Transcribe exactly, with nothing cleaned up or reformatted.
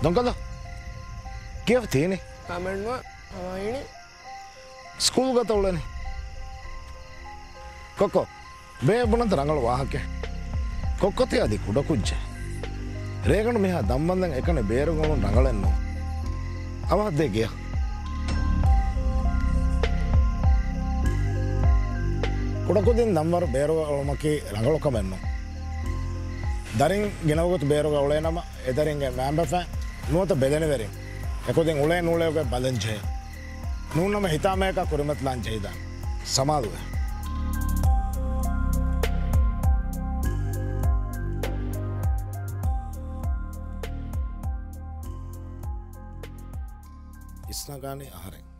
ދޮންކަލޯ، ކިޔަފަ ތީނި؟ ކަމެއްނުވާ، ހަމައިނި. ސްކޫލް ގޮތަށް އުޅެނީ. ކޮއްކޮ، ބޭ ބުނަންތަ ރަނގަޅު ވާހަކައެއް. ކޮއްކޮ ތި އަދި ކުޑަކުއްޖެއް. ރޭގަނޑު މިހާ ދަންވަންދެން އެކަނި ބޭރުގަ އުޅުން ރަނގަޅެއް ނޫން. އަވަހަށް ދޭ ގެޔަށް. ކުޑަކުދިން ދަންވަރު ބޭރުގަ އުޅުމަކީ ރަނގަޅު ކަމެއް ނޫން. ދަރިން ގިނަވަގުތު ބޭރުގަ އުޅޭނަމަ، އެދަރިންގެ މައިންބަފައިން ނުވަތަ ބެލެނިވެރިން އެކުދިން އުޅޭ ނޫޅޭގޮތް ބަލަން ޖެހޭ. ނޫންނަމަ ހިތާމަޔަކާ ކުރިމަތިލާން ޖެހިދާނެ. ސަމާލުވެ. އިސްނަގާނީ އަހަރެން.